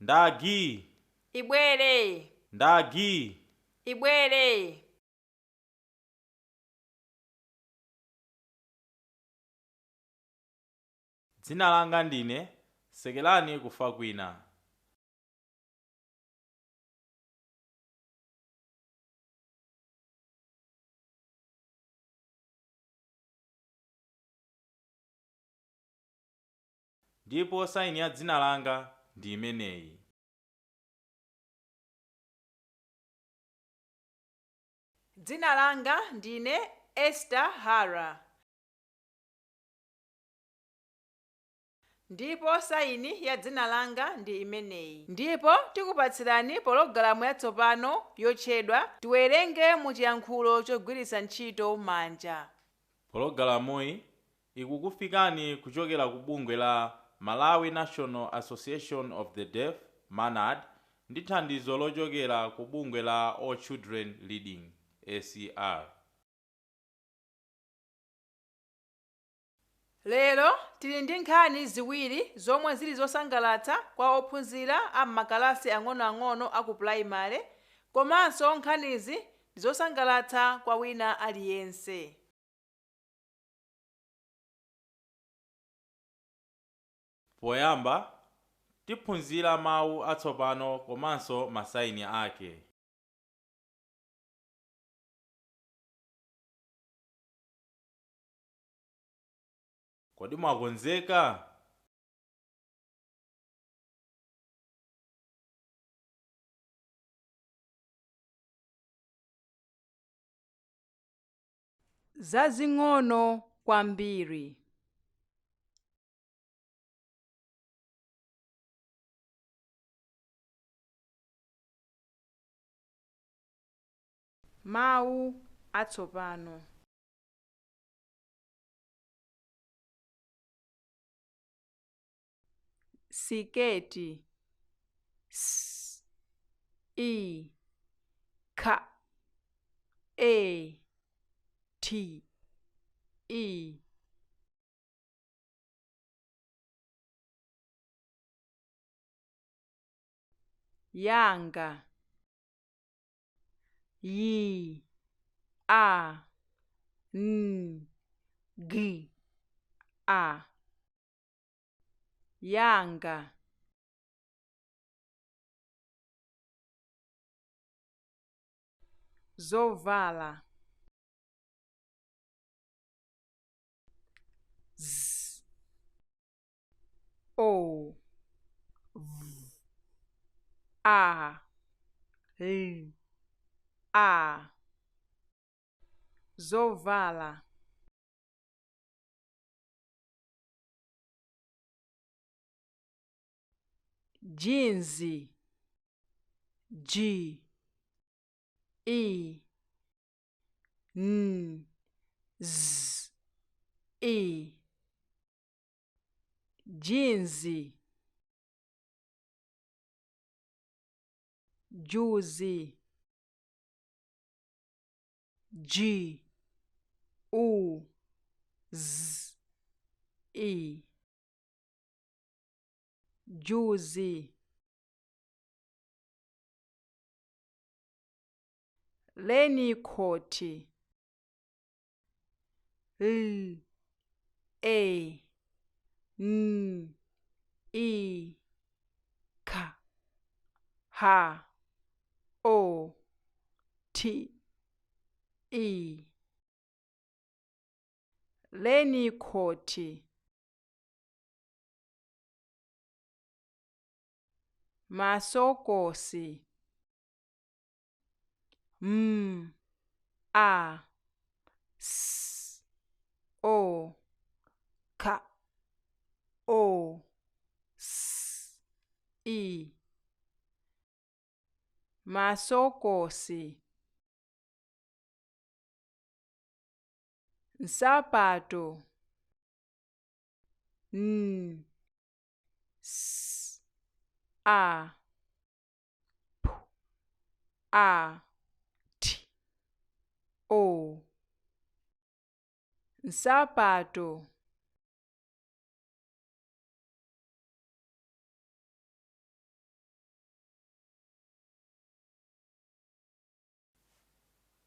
Ndagi. Ibwere. Ndagi. Ibwere. Dzina langa ndine Sekelani kufa kwina. Ndipo saini ya dzina langa ndi imeneyi. Dzina langa ndine Esther Hara. Ndipo saini ya dzina langa ndi imeneyi. Ndipo tikupatsirani pologalamu yatsopano yotchedwa Tiwerenge mu chiyankhulo chogwiritsa ntchito manja. Pologalamuyi ikukufikani kuchokera ku bungwe la Malawi National Association of the Deaf, MANAD, ndi thandizo lochokera ku bungwe la All Children Leading, ACR. Lero tili ndi nkhani ziwiri zomwe zili zosangalatsa kwa ophunzira a m'makalasi ang'onoang'ono a ku purayimale, komanso nkhanizi ndi zosangalatsa kwa wina aliyense. Poyamba, tiphunzira mawu atsopano komanso masaini ake. Kodi mwakonzeka? Zazing'ono kwambiri. Mawu atsopano. Siketi, s i k e t i. Yanga, y a n g a. Yanga. Zovala. Z o v a l a. Zovala. Jinzi, G E N Z I. Jinzi. Juzi, G U Z I. Juzi. Lenikhoti, L A N I K H O T I. Lenikhoti. Masokosi, M A S O K O S I. Masokosi. Nsapato, N S A P A T O. Nsapato.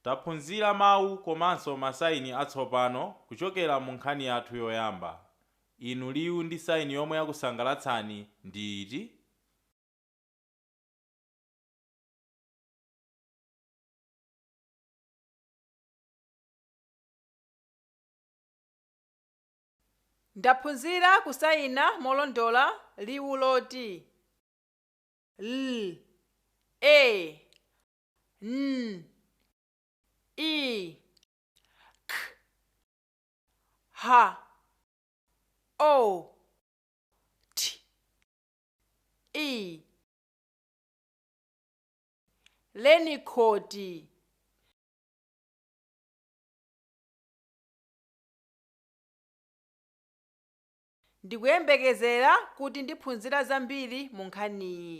Taphunzira mawu komanso masaini atsopano kuchokera mu nkhani yathu yoyamba. Inu liwu ndi saini yomwe yakusangalatsani ndi iti? Ndaphunzira kusayina molondola liwu loti l, a, n, e, k, h, o, t, e. Lenikhoti. Ndikuyembekezera kuti ndiphunzira zambiri mu nkhaniyi.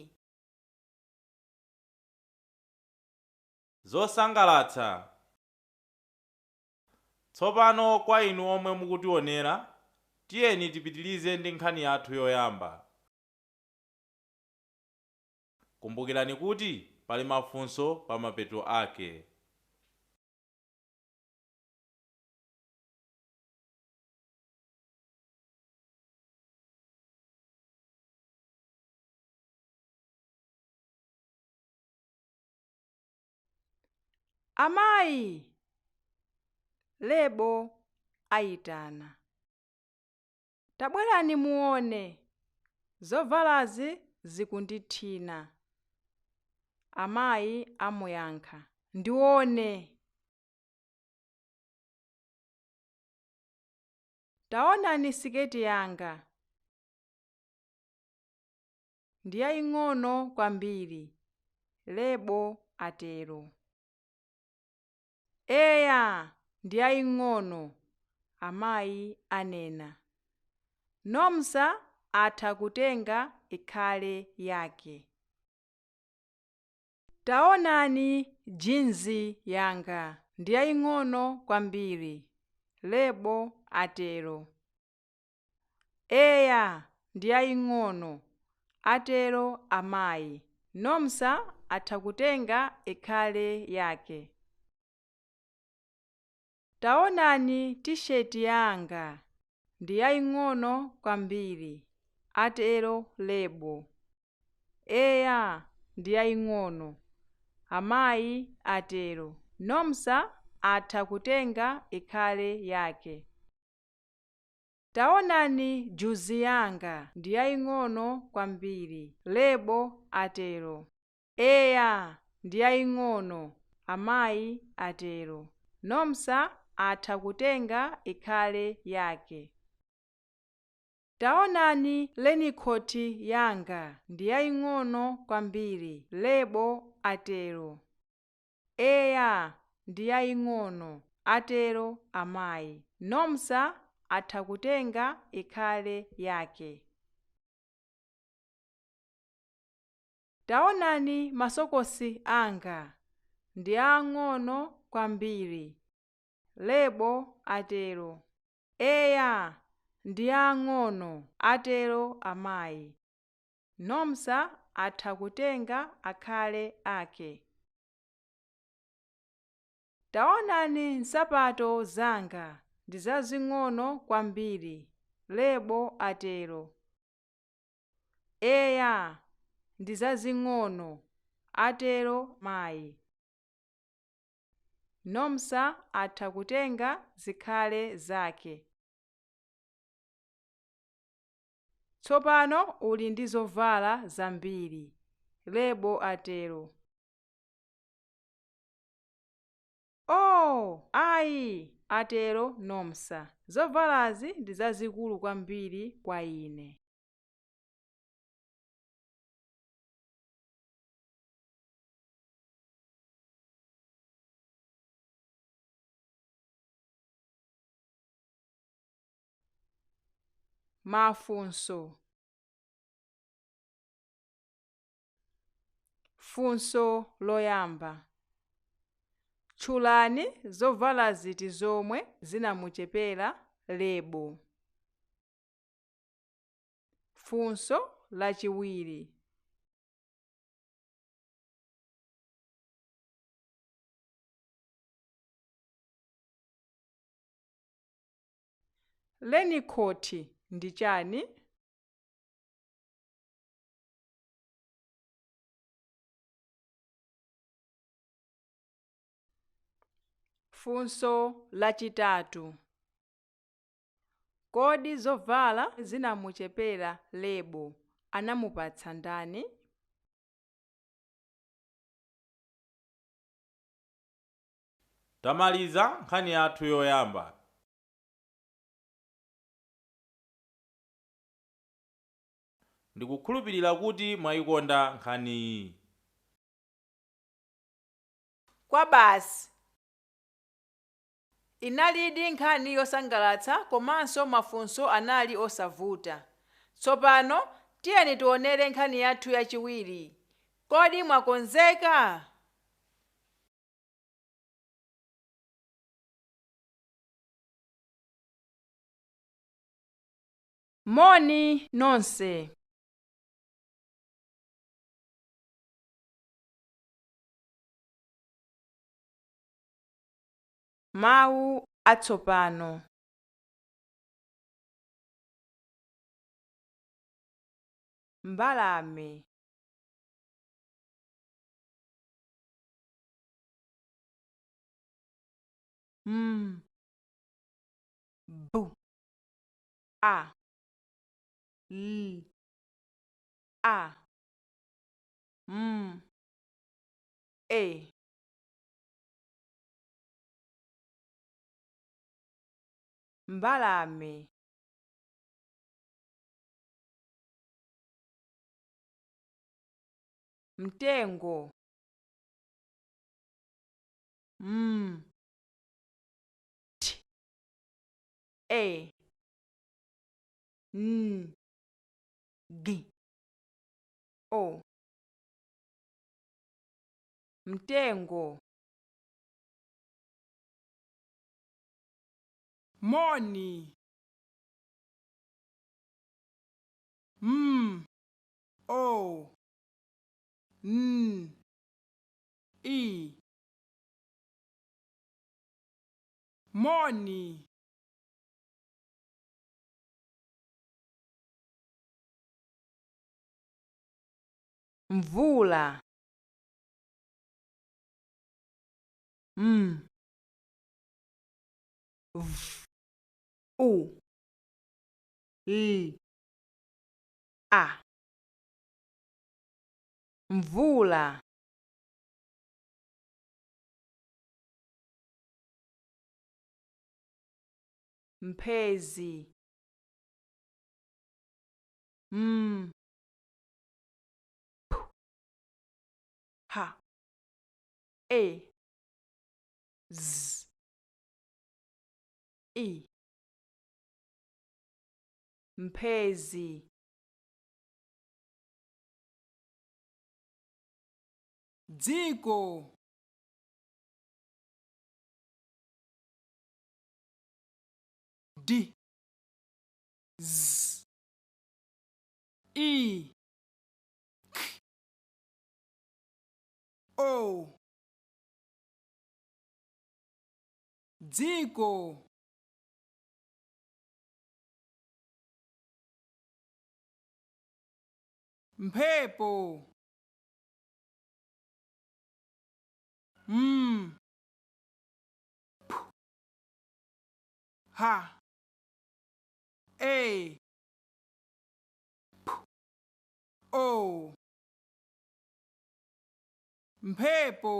Zosangalatsa. Tsopano kwa inu omwe mukutionera, tiyeni tipitilize ndi nkhani yathu yoyamba. Kumbukirani kuti pali mafunso pa mapeto ake. Amayi, Lebo ayitana. Tabwerani muone, zovalazi zikundithina. Amayi amuyankha, ndione. Taonani siketi yanga. Ndi yaying'ono kwambiri, Lebo atero. Eya, ndi yaying'ono, amayi anena. Nomsa atha kutenga ikhale yake. Taonani jinsi yanga ndi yaying'ono kwambiri, Lebo atero. Eya, ndi yaying'ono, atero amayi. Nomsa atha kutenga ikhale yake. Taonani tisheti yanga ndi yaying'ono kwambiri, atero Lebo. Eya, ndi yaying'ono, amayi atero. Nomsa atha kutenga ikhale yake. Taonani juzi yanga ndi yaying'ono kwambiri, Lebo atero. Eya, ndi yaying'ono, amayi atero. Nomsa atha kutenga ikhale yake. Taonani lenikhoti yanga ndi yaying'ono kwambiri, Lebo atero. Eya, ndi yaying'ono, atero amayi. Nomsa atha kutenga ikhale yake. Taonani masokosi anga ndi ang'ono kwambiri, Lebo atero. Eya, ndi ang'ono, atero amayi. Nomsa atha kutenga akhale ake. Taonani nsapato zanga ndi zazing'ono kwambiri, Lebo atero. Eya, ndi zazing'ono, atero mayi. Nomsa atha kutenga zikhale zake. Tsopano uli ndi zovala zambiri, Lebo atero. Oh, ayi, atero Nomsa. Zovalazi ndi zazikulu kwambiri kwa ine. Mafunso. Funso loyamba. Tchulani zovala ziti zomwe zinamuchepera Lebo. Funso lachiwiri. Lenikhoti ndi chani? Funso lachitatu. Kodi zovala zinamuchepera Lebo anamupatsa ndani? Tamaliza nkhani yathu yoyamba. Ndikukhulupirira kuti mwayikonda nkhaniyi. Kwa basi. Inalidi nkhani yosangalatsa komanso mafunso anali osavuta. Tsopano tiyeni tionere nkhani yathu yachiwiri. Kodi mwakonzeka? Moni nonse. Mawu atsopano. Mbalame. M. B. A. L. A. M. E. Mbalame. Mtengo. M. T. E. N. G. O. Mtengo. Moni. M. O. N. I. Moni. Mvula. M. V. U. L. A. Mvula. Mphezi. M. P. H. E. Z. I. Mphezi. Dziko. D. Z. I. K. O. Dziko. Mphepo. M. P. H. A. P. O. Mphepo.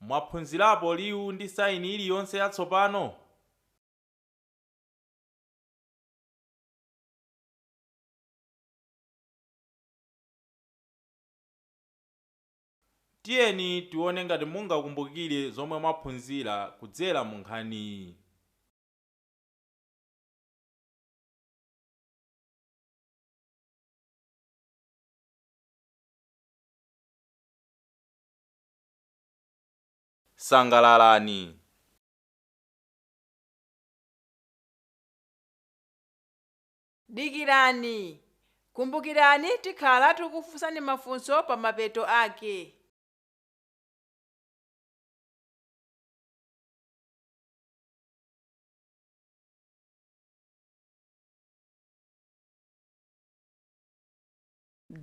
Mwaphunzirapo liwu ndi saini iliyonse yatsopano? Tiyeni tione ngati mungakumbukire zomwe mwaphunzira kudzera mu nkhaniyi. Sangalalani. Dikirani. Kumbukirani tikhala tikufunsani mafunso pa mapeto ake.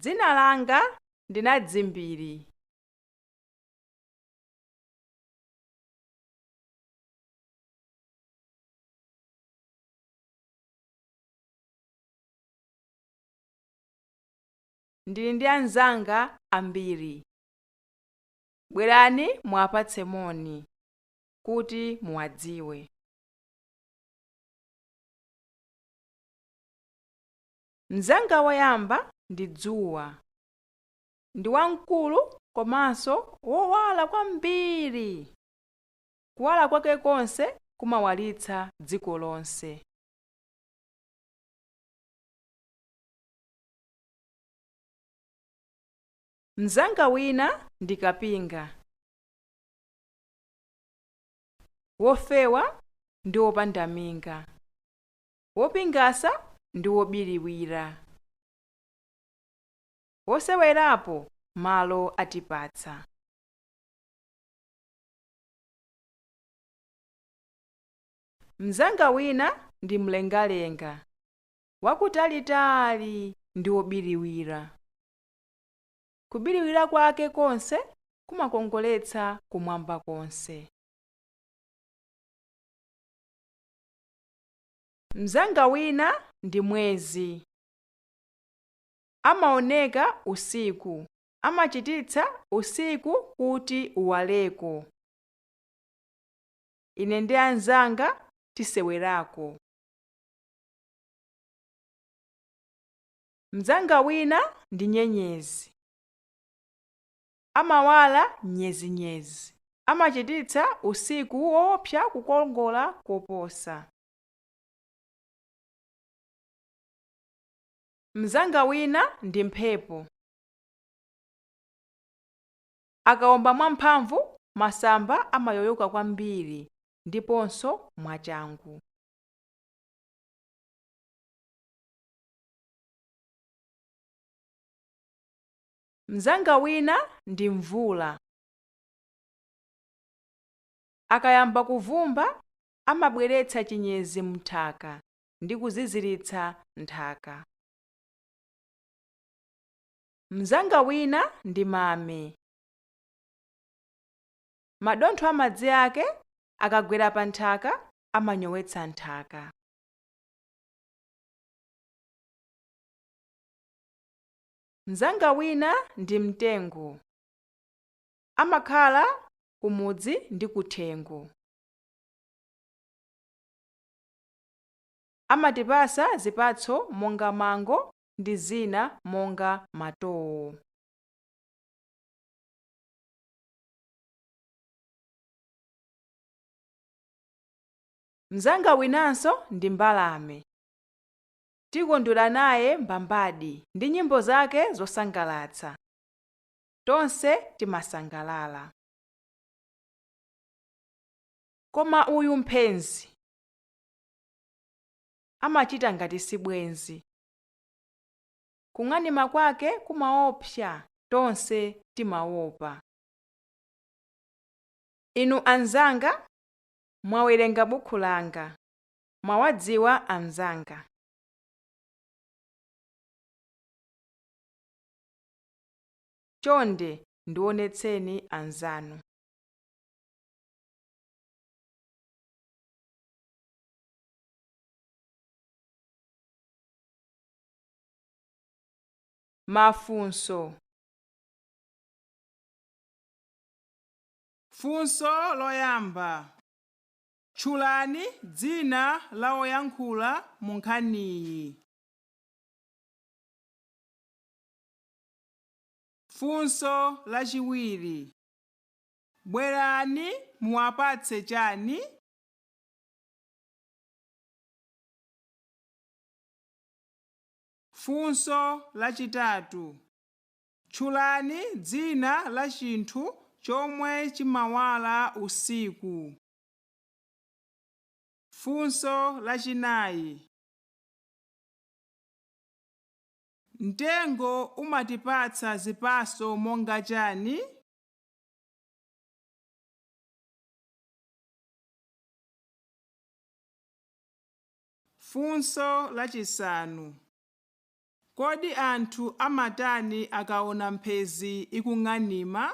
Dzina langa ndinadzimbiri. Ndili ndi anzanga ambiri. Bwerani muwapatse moni kuti muwadziwe. Mnzanga woyamba ndi dzuwa. Ndi wamkulu komanso wowala kwambiri. Kuwala kwake konse kumawalitsa dziko lonse. Mnzanga wina ndi kapinga. Wofewa ndi wopanda minga. Wopingasa ndi wobiriwira. Wosewerapo malo atipatsa. Mnzanga wina ndi mlengalenga. Wakutalitali ndi wobiriwira. Kubiriwira kwake konse kumakongoletsa kumwamba konse. Mnzanga wina ndi mwezi. Amaoneka usiku. Amachititsa usiku kuti uwaleko. Ine ndi anzanga tisewerako. Mnzanga wina ndi nyenyezi. Amawala nyezinyezi. Amachititsa usiku woopsa kukongola koposa. Mnzanga wina ndi mphepo. Akawomba mwamphamvu, masamba amayoyoka kwambiri ndiponso mwachangu. Mnzanga wina ndi mvula. Akayamba kuvumba, amabweretsa chinyezi m'nthaka ndi kuziziritsa nthaka. Mnzanga wina ndi mame. Madontho amadzi ake akagwera pa nthaka amanyowetsa nthaka. Mnzanga wina ndi mtengo. Amakhala kumudzi ndi kuthengo. Amatipasa zipatso monga mango ndi zina monga matowo. Mnzanga winanso ndi mbalame. Tikondwera naye mbambadi ndi nyimbo zake zosangalatsa. Tonse timasangalala. Koma uyu mphenzi amachita ngati si bwenzi. Kung'anima kwake kumaopsa, tonse timaopa. Inu anzanga, mwawerenga buku langa, mwawadziwa anzanga. Chonde ndionetseni anzanu. Mafunso. Funso loyamba. Tchulani dzina la woyankhula mu nkhaniyi. Funso lachiwiri. Bwerani muwapatse chani? Funso lachitatu. Tchulani dzina la chinthu chomwe chimawala usiku. Funso lachinayi. Mtengo umatipatsa zipatso monga chani? Funso lachisanu. Kodi anthu amatani akaona mphezi ikung'anima?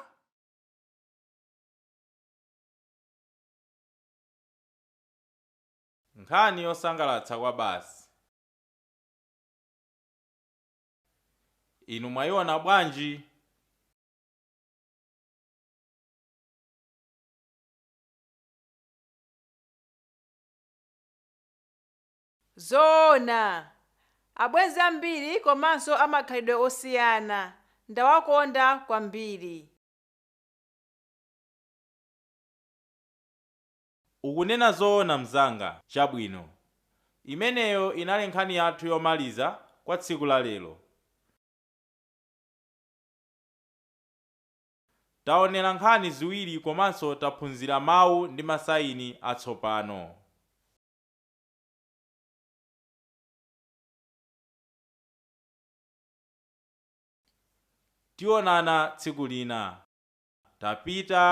Nkhani yosangalatsa kwa basi. Inu mwayiona bwanji? Zoona, abwenzi ambiri komanso amakhalidwe osiyana ndawakonda kwambiri. Ukunena zoona mnzanga, chabwino. Imeneyo inali nkhani yathu yomaliza kwa tsiku la lero. Taonera nkhani ziwiri komanso taphunzira mawu ndi masayini atsopano. Tionana tsiku lina. Tapita.